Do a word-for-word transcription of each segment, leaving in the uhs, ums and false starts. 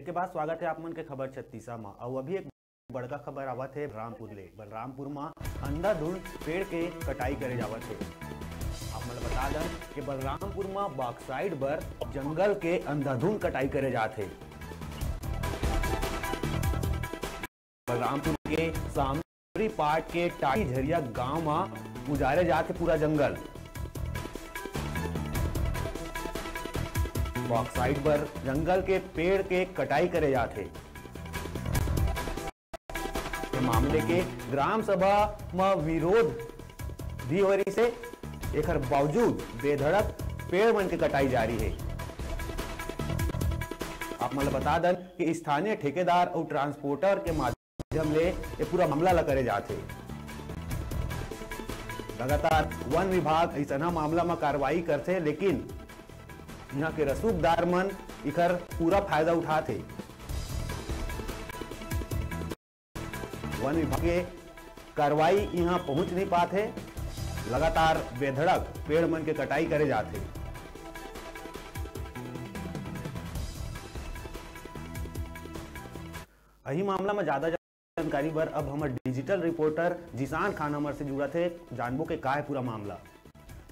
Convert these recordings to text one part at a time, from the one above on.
के बाद स्वागत हे आप मन के खबर छत्तीसा म। अउ अभी एक बड़का खबर आवत हे बलरामपुर ले। बलरामपुर म अंधाधुंध पेड़ के कटाई करे जावत हे। आप मन ल बता दन कि बलरामपुर म बॉक्साइट बर जंगल के अंधाधुंध कटाई करे जात हे। बलरामपुर के सामरी पाट के टाटी झरिया गांव म उजारे जात हे पूरा जंगल। बॉक्साइट बर जंगल के पेड़ के कटाई करे जात हे। ये मामले के ग्राम सभा म विरोध भी हो रही से, एकर बावजूद बेधड़क पेड़ मन के कटाई जारी हे। आप मन ल बता दन कि स्थानीय ठेकेदार अउ ट्रांसपोर्टर के माध्यम ले ये पूरा मामला ल करे जात हे। लगातार वन विभाग अइसना मामला म कार्रवाई करथे, लेकिन इहां के रसूखदार मन इखर पूरा फायदा उठाथे। वन विभाग के कार्रवाई इहां पहुंच नहीं पात हे। लगातार बेधड़क पेड़ मन के कटाई करे जात हे। अही मामला में ज्यादा जानकारी बर अब हमर डिजिटल रिपोर्टर जीशान खान हमर से जुड़त हे, जानबो के का हे पूरा मामला।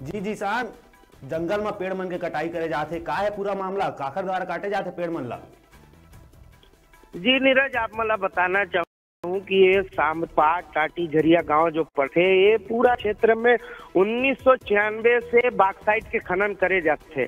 जी जीशान, जंगल में पेड़ मन के कटाई करे जात हे, का हे पूरा मामला, काखर द्वारा काटे जात हे पेड़ मन ला? जी नीरज, आप मन ला बताना चाहूँ कि ये सामपाट टाटी झरिया गांव जो पड़थे, ये पूरा क्षेत्र में उन्नीस सौ छियानवे से बॉक्साइट के खनन करे जाथे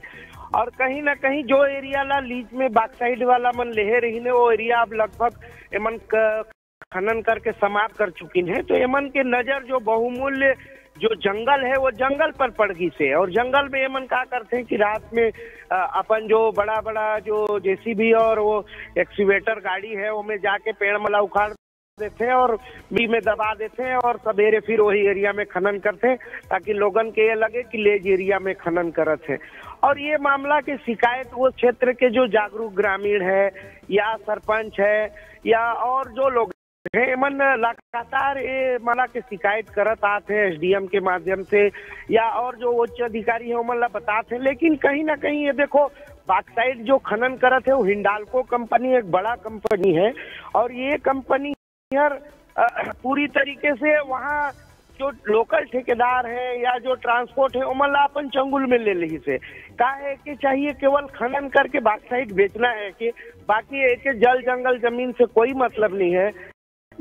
और कहीं ना कहीं जो एरिया ला लीज में बॉक्साइट वाला मन लेहे रहिन हे, वो एरिया अब लगभग एमन क-, खनन करके समाप्त कर चुकिन हे। तो एमन के नजर जो बहुमूल्य जो जंगल हे, वो जंगल पर पड़ गिस हे और जंगल में एमन का करथे कि रात में, अ, अपन जो बड़ा-बड़ा जो जेसीबी और वो एक्सकेवेटर गाड़ी हे, ओमे जाके पेड़ मन ला उखाड़ देथे और मिट्टी में दबा देथे और सबेरे फिर वही एरिया में खनन करथे, ताकि लोगन के ये लगे कि लीज एरिया में खनन करत हे। और ये मामला के शिकायत वो क्षेत्र के जो जागरूक ग्रामीण हे या सरपंच हे या और जो लोग हे, एमन लगातार ये मामला के शिकायत करत आत हे एसडीएम के माध्यम से या और जो उच्च अधिकारी हे, ओमन ला बतात हे। लेकिन कहीं ना कहीं ये देखो, बॉक्साइट जो खनन करत हे, वो हिंडाल्को कंपनी एक बड़ा कंपनी हे और ये कंपनी हर, अ, पूरी तरीके से वहाँ जो लोकल ठेकेदार हे या जो ट्रांसपोर्ट हे, ओमन ला अपन चंगुल में ले लिस हे। का हे कि चाहिए केवल खनन करके बॉक्साइट बेचना हे कि बाकी एके जल जंगल जमीन से कोई मतलब नहीं हे।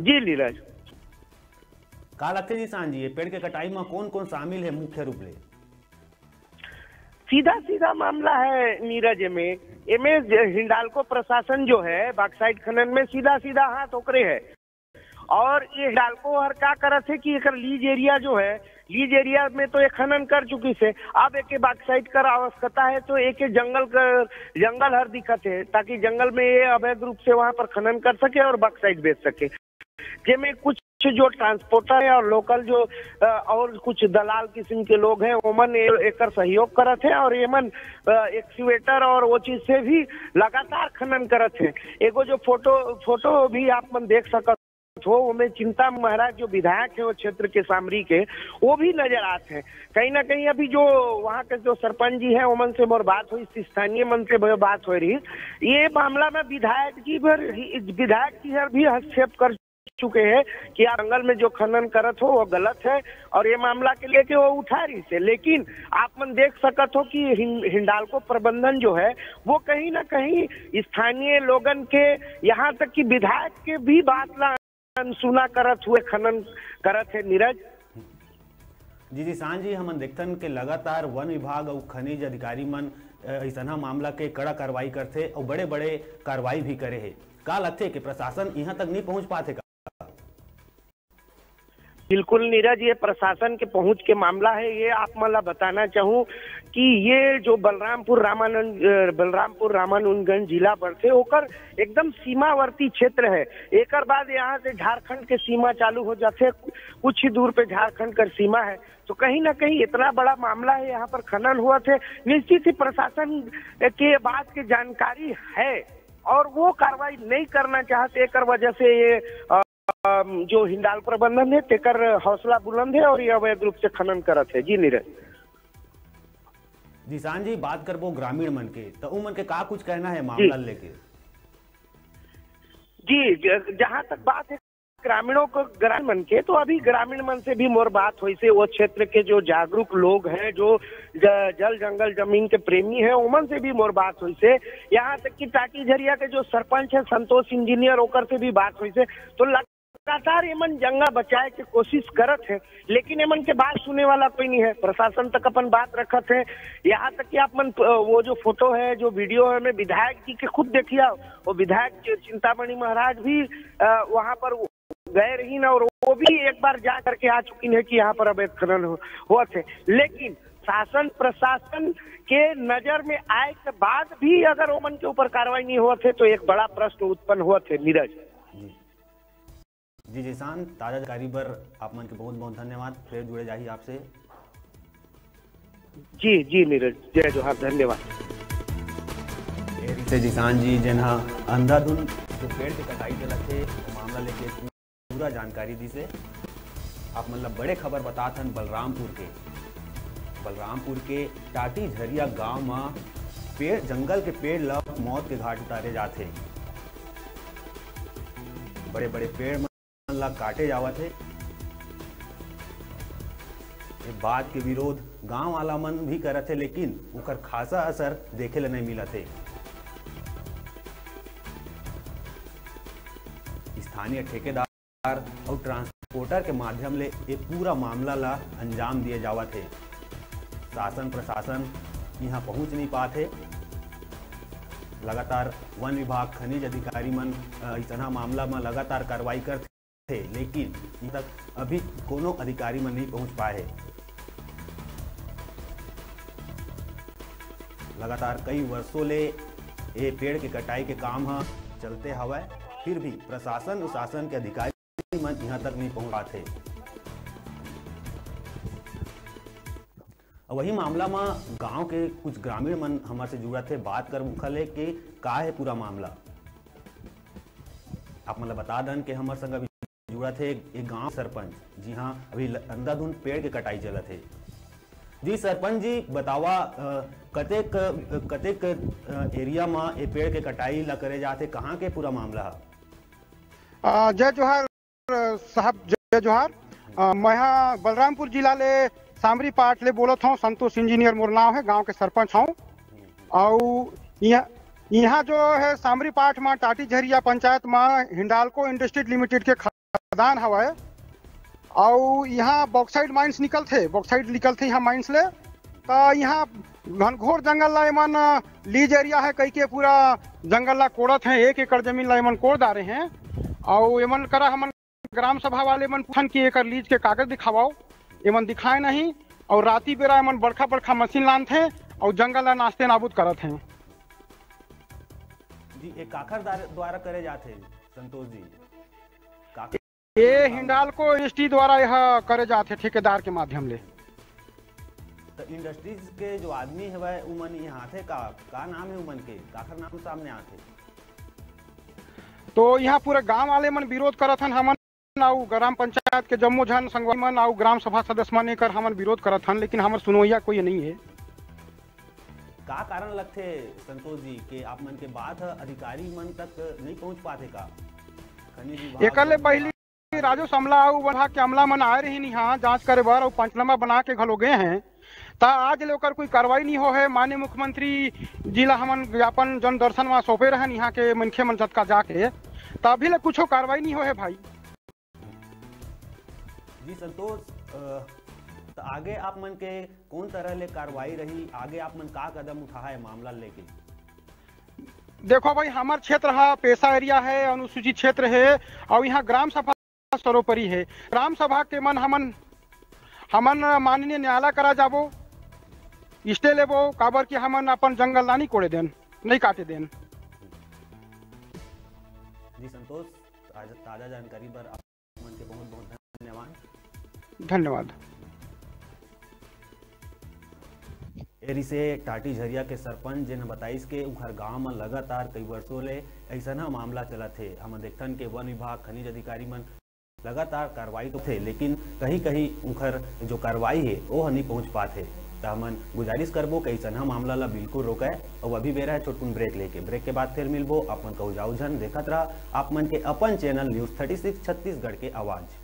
जी नीरज। का लगथे जीशान जी, ये पेड़ के कटाई में कौन कौन शामिल हे मुख्य रूप ले? सीधा सीधा मामला हे नीरज, एमे, एमे ज-, हिंडाल्को प्रशासन जो हे बॉक्साइट खनन में सीधा सीधा हाथ ओकरे हे। और ये हिंडाल्को हर का करत हे कि एकर लीज एरिया जो हे, लीज एरिया में तो ये खनन कर चुकिस हे, अब एके बॉक्साइट कर आवश्यकता हे तो एके जंगल कर, जंगल हर दिखत हे, ताकि जंगल में ये अवैध रूप से वहां पर खनन कर सके और बॉक्साइट बेच सके। जेमे कुछ जो ट्रांसपोर्टर हे और लोकल जो, अ, और कुछ दलाल किस्म के लोग हे, ओमन ए-, एकर सहयोग करत हे और एमन, अ, एक्सकेवेटर और वो चीज से भी लगातार खनन करत हे। एगो जो फोटो, फोटो भी आप मन देख सकत हो, ओमे चिंता महाराज जो विधायक हे वो क्षेत्र के सामरी के, वो भी नजर आत हे। कहीं ना कहीं अभी जो वहाँ के जो सरपंच जी हे, ओमन से मोर बात होइस, स्थानीय मन से मोर बात होए रहिस, ये मामला में विधायक जी भर, विधायक जी हर भी हस्तक्षेप कर चुके हे कि आप जंगल में जो खनन करत हो वो गलत हे और ये मामला के लेके वो उठा रहिस हे। लेकिन आप मन देख सकत हो कि हिं-, हिंडाल्को प्रबंधन जो हे वो कहीं ना कहीं स्थानीय लोगन के, यहाँ तक कि विधायक के भी बात ला अनसुना करत हुए खनन करत हे नीरज। जी जीशान जी, हमन देखथन के लगातार वन विभाग अउ खनिज अधिकारी मन, अ, अइसनहा मामला के कड़ा कार्रवाई करथे अउ बड़े-बड़े कार्रवाई भी करे हे। का लगथे कि प्रशासन इहां तक नहीं पहुंच पाथे का? बिल्कुल नीरज, ये प्रशासन के पहुंच के मामला हे। ये आप मन ला बताना चाहूँ कि ये जो बलरामपुर रामानंद, अ, बलरामपुर रामानुजगंज जिला पड़थे, ओकर एकदम सीमावर्ती क्षेत्र हे। एकर बाद यहाँ से झारखंड के सीमा चालू हो जाथे, कुछ ही दूर पे झारखंड कर सीमा हे। तो कहीं ना कहीं इतना बड़ा मामला हे, यहाँ पर खनन होवत हे, निश्चित ही प्रशासन के बात के जानकारी हे और वो कार्रवाई नहीं करना चाहत, एकर वजह से ये, अ, अम, जो हिंडाल प्रबंधन हे, तेकर हौसला बुलंद हे और ये अवैध रूप से खनन करत हे। जी नीरज। जीशान जी, बात करबो ग्रामीण मन के, त उमन के का कुछ कहना हे मामला लेके? जी, ज-, जहाँ तक बात है ग्रामीणों को, ग्रामीण मन के, तो अभी ग्रामीण मन से भी मोर बात होइसे, वो क्षेत्र के जो जागरूक लोग हैं, जो ज-, जल जंगल जमीन के प्रेमी हैं, ओमन से भी मोर बात होइसे। यहाँ तक कि टाटी झरिया के जो सरपंच है संतोष इंजीनियर, ओकर से भी बात होइसे। तो लगातार एमन जंगल बचाए के कोशिश करत है, लेकिन एमन के बात सुने वाला कोई नहीं है। प्रशासन तक अपन बात रखत है। यहाँ तक कि आप मन प-, वो जो फोटो है, जो वीडियो है, मैं विधायक जी के खुद देखिया, वो विधायक चि-, चिंतामणि महाराज भी, अ, वहाँ पर गए रही ना, और वो भी एक बार जा करके आ चुकी है कि यहाँ पर अवैध खनन हो, होत है। लेकिन शासन प्रशासन के नजर में आए के बाद भी अगर ओमन के ऊपर कार्रवाई नहीं होत है, तो एक बड़ा प्रश्न उत्पन्न होत है, नीरज। जी, जी जिशान, ताजा जानकारी बर आप मन के बहुत बहुत धन्यवाद। फिर जुड़े जाही आपसे। जी, जी नीरज, जय जोहार, धन्यवाद। ए रिहिसे जिशान जी, जेन ह अंधाधुन जो पेड़ के कटाई चलत हे, वो मामला लेके पूरा जानकारी दिस हे। आप मन ला बड़े खबर बतात हन बलरामपुर के। बलरामपुर के टाटी झरिया गांव म पेड़, जंगल के पेड़ ला मौत के घाट उतारे जात हे। बड़े बड़े पेड़ मन ला काटे जावत हे। ये बात के विरोध गांव वाला मन भी करत हे, लेकिन ओकर खासा असर देखे ला नहीं मिलत हे। स्थानीय ठेकेदार अउ ट्रांसपोर्टर के माध्यम ले ये पूरा मामला ला अंजाम दिए जावत हे। शासन प्रशासन यहाँ पहुँच नहीं पात हे। लगातार वन विभाग, खनिज अधिकारी मन, अ, इसना मामला म लगातार कार्रवाई करथे, लेकिन अभी तक अभी कोनो अधिकारी मन नहीं पहुँच पाए हे। लगातार कई वर्षों ले ये पेड़ के कटाई के काम ह चलते हवय, फिर भी प्रशासन अउ शासन के अधिकारी मन यहाँ तक नहीं पहुँच पात हे। अउ वही मामला म गांव के कुछ ग्रामीण मन हमर से जुड़त हे, बात कर उनखा ले के का हे पूरा मामला। आप मन ला बता दन के हमर संग अभी जुड़त हे एक गांव सरपंच, जी हाँ, अभी ल-, अंधाधुन पेड़ के कटाई चलत हे। जी सरपंच जी, बतावा, अ, कतेक, अ, कतेक, अ, एरिया म ए पेड़ के कटाई ला करे जात हे, कहाँ के पूरा मामला ह? अ, जय जोहार, अ, साहब, जय जोहार। अ, मैं हा बलरामपुर जिला ले सामरी पाठ ले बोलत हूँ, संतोष इंजीनियर मोर नाम है, गांव के सरपंच हूँ। अउ यहाँ, यहाँ जो है सामरी पाठ मा टाटी झरिया पंचायत मा हिंडाल्को इंडस्ट्रीज लिमिटेड के खदान हवय, अउ यहाँ बॉक्साइट माइंस निकलथे, बॉक्साइट निकलथे यहाँ माइंस ले। त यहाँ घनघोर जंगल ला एमन लीज एरिया है कहिके पूरा जंगल ला कोड़त हैं, एक एकड़ जमीन ला एमन कोड़ डारे हैं। अउ एमन करा हमन ग्राम सभा वाले मन पूछन कि एकर लीज के कागज दिखावव, एमन दिखाए नहीं। अउ राती बेरा एमन बड़खा बड़खा मशीन लानथे अउ जंगल ला नाचते नाबूद करत हैं। जी, ये काखर द्वार-, द्वारा करे जात हे संतोष जी? काखर ये हिंडाल्को इंडस्ट्री द्वारा यह करे जात हे ठेकेदार के माध्यम ले। तो इंडस्ट्रीज के जो आदमी हवय, उमन यहाँ आथे का? का नाम है उमन के? काखर नाम सामने आथे? तो यहाँ पूरे गांव वाले मन विरोध करत हन, हमन अउ ग्राम पंचायत के जम्मो झन संगवारी मन अउ ग्राम सभा सदस्य मन एकर हमन विरोध करत हन, लेकिन हमर सुनवैया कोई नहीं है। का कारण लगथे संतोष जी के आप मन के बात ह अधिकारी मन तक नहीं पहुंच पाथे का? खनिज विभाग, एकर ले वन पहली विभाग। राजस्व अमला अउ वन विभाग के अमला मन आए रहिन यहाँ जांच करे बर अउ पंचनामा बना के घलो गए हैं, त आज ले ओकर कोई कार्रवाई नहीं हो है। माननीय मुख्यमंत्री जी ला हमन ज्ञापन जन दर्शन मा सौंपे रहन यहाँ के मनखे मन जतका जाके, त अभी ले कुछो कार्रवाई नहीं हो है भाई। जी संतोष, अ, त आगे आप मन के कौन तरह ले कार्रवाई रही, आगे आप मन का कदम उठाहा है मामला लेके? देखो भाई, हमर क्षेत्र हा पेसा एरिया है, अनुसूचित क्षेत्र है, अउ यहाँ ग्राम सभा सर्वोपरि है। ग्राम सभा के मन हमन, हमन माननीय न्यायालय करा जाबो, स्टे लेबो, काबर कि हमन अपन जंगल ला नहीं कोड़े देन, नहीं काटे देन। जी संतोष, ताजा, ताजा जानकारी बर आप मन के बहुत बहुत धन्यवाद। धन्यवाद। ए रिहिसे टाटी झरिया के सरपंच, जेन बताइस के उंखर गांव म लगातार कई वर्षों ले अइसना मामला चलत हे। हमन देखथन के वन विभाग, खनिज अधिकारी मन लगातार कार्रवाई तो थे, लेकिन कहीं-कहीं उंखर जो कार्रवाई हे, ओह नहीं पहुंच पात हे। त हमन गुजारिश करबो कि अइसनहा मामला ला बिल्कुल रोकय। अउ अभी बेरा हे छोटकुन ब्रेक लेके, ब्रेक के बाद फिर मिलबो। आप मन कहू जाओ झन, देखत रहा आप मन के अपन channel news thirty six Chhattisgarh के आवाज़।